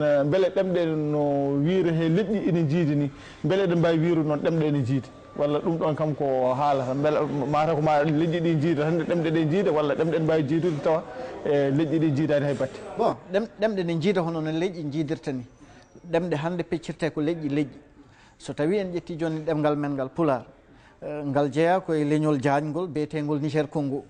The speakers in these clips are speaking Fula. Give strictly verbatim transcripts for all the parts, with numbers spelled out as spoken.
Eh, mbele ɗemɗe no wiire he leƴƴi ina njiidi ni, mbele eɗen mbaawi wiirude noon ɗemɗe ene njiidi? Walla ɗum ɗoon kam ko haala tan? Mbele mataw ko ma leƴƴi ɗi njiida tan, ɗemɗe ɗe njiida, walla ɗemɗe ene mbaawi jiidude tawa e leƴƴi ɗi njiidaani hay batte? Bon, ɗem-, ɗemɗe ne njiida hono no leƴƴi njiidirta ni. Ɗemɗe hannde peccirte ko leƴƴi, leƴƴi. So tawii en ƴettii jooni ɗemngal men ngal Pulaar, eh, ngal jeyaa ko e leñol jaaƴngol biyeteengol Niger Congo.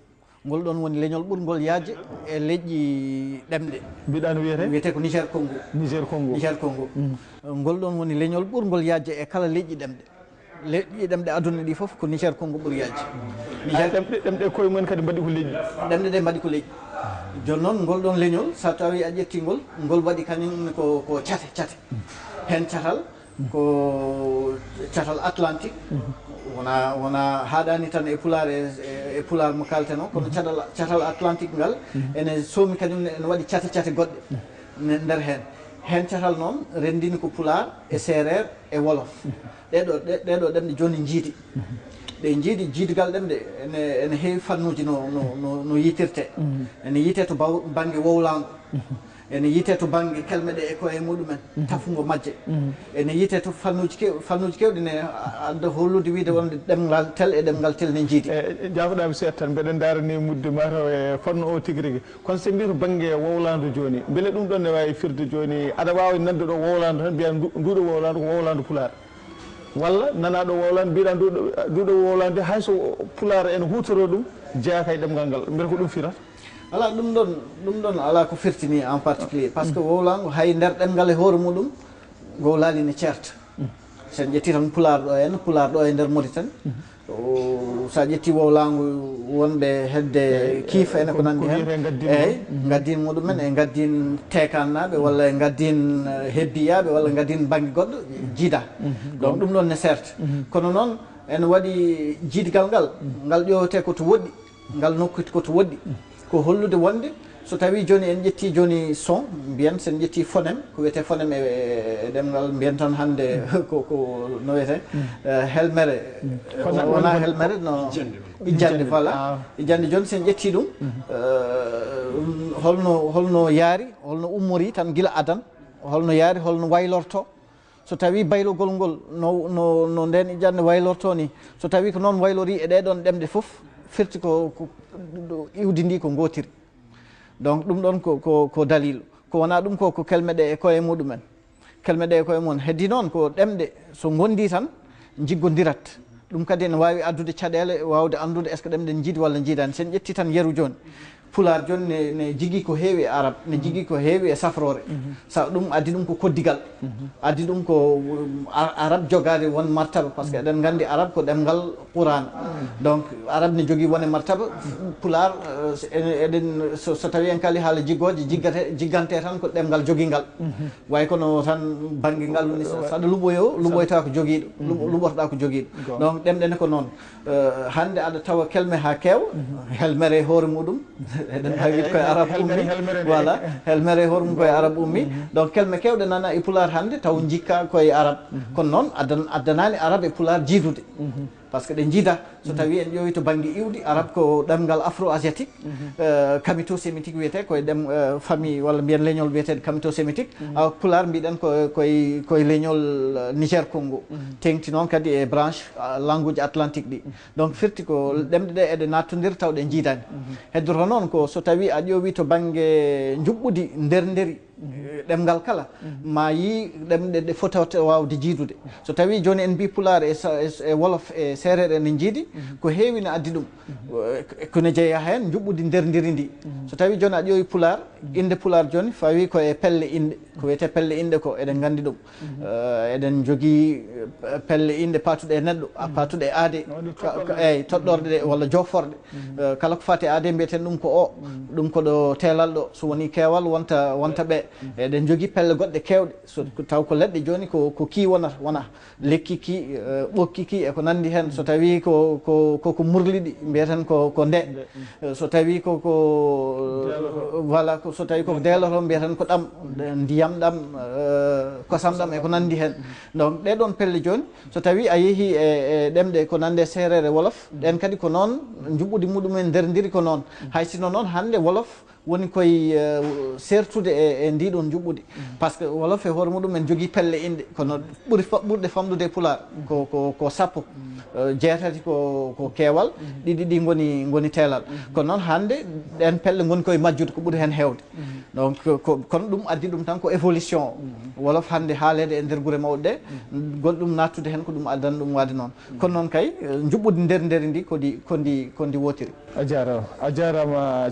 Ngol ɗoon woni leñol ɓurngol yaajde e leƴƴi ɗemɗe. Mbiɗa no wiyetee? Wiyetee ko Niger Congo. Niger Congo. Niger Congo. Mm. Ngol ɗoon woni leñol ɓurngol yaajde e kala leƴƴi ɗemɗe. Leƴƴi ɗemɗe aduna ɗi fof ko Niger Congo ɓuri yaajde. Ay, Niger ɗemɗe, ɗemɗe koye mumen kadi mbaɗi ko leƴƴi. Ɗemɗe ɗe mbaɗi ko leƴƴi. Jooni noon, ngol ɗoon leñol, so tawii a ƴettii ngol, ngol waɗi kañum ne ko, ko cate, cate. Heen catal, ko catal Atlantique, wona, wona haaɗaani tan e Pulaar, e, e, e Pulaar mo kaalten o, kono catal, catal Atlantique ngal ene soomi kañum ne, ene waɗi cate cate goɗɗe ne nder heen. Heen catal noon renndini ko Pulaar e Seereer e Wolof. Ɗee ɗoo, ɗee, ɗee ɗoo ɗemɗe jooni njiidi. Ɗe njiidi, jiidgal ɗemɗe ene, ene heewi fannuuji no, no, no, no yiitirtee. Ene yiitee to baw-, bannge wowlaango. Ene yiitee to bannge kelme ɗe e koye muɗumen, tafungo majje. Ene yiitee to fannuuji kew-, fannuuji keewɗi ne adda hollude wiyde wonde ɗemngal tel e ɗemngal tel ne njiidi. E, e, jaafoɗaa mi seeɗa tan, mbeɗen ndaarani mudde mataw e fannu o tigi rigi. Kono so en mbiyi to bannge wowlaandu jooni, mbele ɗum ɗoon ne waawi firde jooni, aɗa waawi nande ɗo wowlaandu tan, mbiya ndu-, nduɗo wowlaandu ko wowlaandu Pulaar? Walla nanaa ɗo wowlaandu, mbiɗa nduɗo, nduɗo wowlaandu de, hay so Pulaar ene huutoroo ɗum, jeyaaka e ɗemngal ngal, mbele ko ɗum firata? Alaa, ɗum ɗoon, ɗum ɗoon alaa ko firti ni en particulier, par ce que wowlaango hay nder ɗemngal e hoore muɗum, ngowlaali ne ceerta. So en ƴettii tan Pulaar ɗo en, Pulaar ɗo e nder Mauritanie, o, so a ƴettii wowlaango wonɓe hedde kiifa ene ko nanndi heen, eey, ngaddiin muɗumen e ngaddiin Teekaannaaɓe walla e ngaddiin, eh, Hebbiyaaɓe walla ngaddiin bannge goɗɗo, jiidaa. Donc, ɗum ɗoon ne seerta. Kono noon, ene waɗi jiidgal ngal, ngal ƴoowetee ko to woɗɗi. Ngal nokku ko to woɗɗi. Ko hollude wonde, so tawii jooni en ƴettii jooni son, mbiyen, so en ƴettii phonème, ko wiyetee phonème e, e ɗemngal, mbiyen tan hannde ko, ko no wiyetee, eh, helmere. Ko wona helmere, no ijjannde, voilà. Ijjannde jooni, so en ƴettii ɗum, eh, holno, holno yaari, holno ummorii tan gila adan, holno yaari, holno waylortoo. So tawii baylogol ngol no, no, no ndeen ijjannde waylortoo ni, so tawii ko noon waylorii e ɗee ɗoon ɗemɗe fof, firti ko, ko iwdi ndi ko ngootiri. Donc, ɗum ɗoon ko, ko, ko daliilu. Ko wonaa ɗum ko, ko kelme ɗe e koye muɗumen. Kelme ɗe e koye mum. Heddii noon ko ɗemɗe so ngondii tan, njiggondirat. Ɗum kadi ene waawi addude caɗeele, waawde anndude est-ce que ɗemɗe njiidi walla njiidaani. So en ƴettii tan yeru jooni, Pulaar jooni ne, ne jigii ko heewi e Arab, ne jigii ko heewi e safroore. Sa ɗum addi ɗum ko koddigal. Addi ɗum ko, um, a-, Arab jogaade won martaba, par ce que eɗen nganndi Arab ko ɗemngal Quraan. Donc, Arab ne jogii wone martaba, Pulaar, eh, so, eɗen, eɗen, so, so tawii en kaali haala jiggooje, jiggate, jiggante tan ko ɗemngal jogingal. Way kono tan bannge ngal woni, so, so aɗa luɓoyoo, luɓoytaa ko jogiiɗo, luɓo-, luɓotoɗaa ko jogiiɗo. Donc, ɗemɗe ne ko noon. Eh, hannde aɗa tawa kelme haa keewa, helmere e hoore muɗum, eɗen mbaawi wiide koye Arab ummi. Voilà, helmere e hoore mum koye Arab ummi. Donc, kelme keewɗe nana e Pulaar hannde taw njikka koye Arab. Kono noon, addan-, addanaani Arab e Pulaar jiidude. Par ce que ɗe njiida, so tawii en ƴeewi to bannge iwdi, Arab ko ɗemngal afro-asiatique, eh, kamito-sémitique wiyetee, koye ɗem, eh, famille walla mbiyen leñol wiyeteeɗo kamito-sémitique. Awa Pulaar mbiɗen ko, koye, koye leñol, eh, Niger Congo. Teeŋti noon kadi e branche, ah, langueji atlantique ɗi. Donc, firti ko ɗemɗe ɗe eɗe naattondir taw ɗe njiidaani. Heddoto noon ko so tawii a ƴeewi to bannge njuɓɓudi ndernderi, eh, ɗemngal kala, ma yii ɗemɗe ɗe fotata waawde jiidude. So tawii jooni en mbii Pulaar e sa-, e, e Wolof e Seereer ene njiidi, ko heewi ne addi ɗum. Eh, ko ne jeyaa heen njuɓɓudi nderndiri ndi. So tawii jooni a ƴeewi Pulaar, innde Pulaar jooni fawii ko e pelle innde. Ko wiyetee pelle innde ko eɗen nganndi ɗum. Eh, eɗen njogii, eh, pelle innde paatuɗe e neɗɗo, a paatuɗe e aadee, ka-, ka-, eey, toɗɗorɗe ɗe walla jooforɗe. Eh, kala ko faati e aadee mbiyeten ɗum ko o, ɗum ko ɗo teelal ɗo, so wonii keewal wonta, wonta ɓe. Eɗen njogii pelle goɗɗe keewɗe, so, ko taw ko leɗɗe jooni ko, ko kii wonata, wonaa lekki ki, eh, ɓokki ki e ko nanndi heen. So tawii ko, ko, ko, ko murliɗi, mbiyeten ko, ko nde. Eh, so tawii ko, ko, voilà, ko, so tawii ko deeloto, mbiyeten ko ɗam, ndiyam ɗam, eh, kosam ɗam e ko nanndi heen. Donc, ɗee ɗoon pelle jooni, so tawii a yehii e, e ɗemɗe ko nanndi e Seereer e Wolof, ɗeen kadi ko noon, njuɓɓudi muɗumen nderndiri ko noon. Hay sinno noon, hannde Wolof Woni koye eh, sertude e e ndiɗon njuɓɓudi. Par ce que wolof e hoore muɗum en jogii pelle inɗe, kono ɓuri fa- ɓurɗe famɗude e pulaar ko ko ko sappo. Eh, jeetati ko ko keewal, ɗiɗi ɗi ngoni ngoni teelal. Kono noon hannde ɗeen pelle ngoni koye majjude ko ɓuri heen heewde. Donc ko kono ɗum addi ɗum tan ko évolution. Wolof hannde haaleede e nder gure mawɗe ɗe, goɗɗum naattude heen ko ɗum addani ɗum waade noon. Kono noon kay eh, njuɓɓudi nder nderi ndi ko ndi ko ndi ko ndi wootiri. A jaaraama, a jaaraama.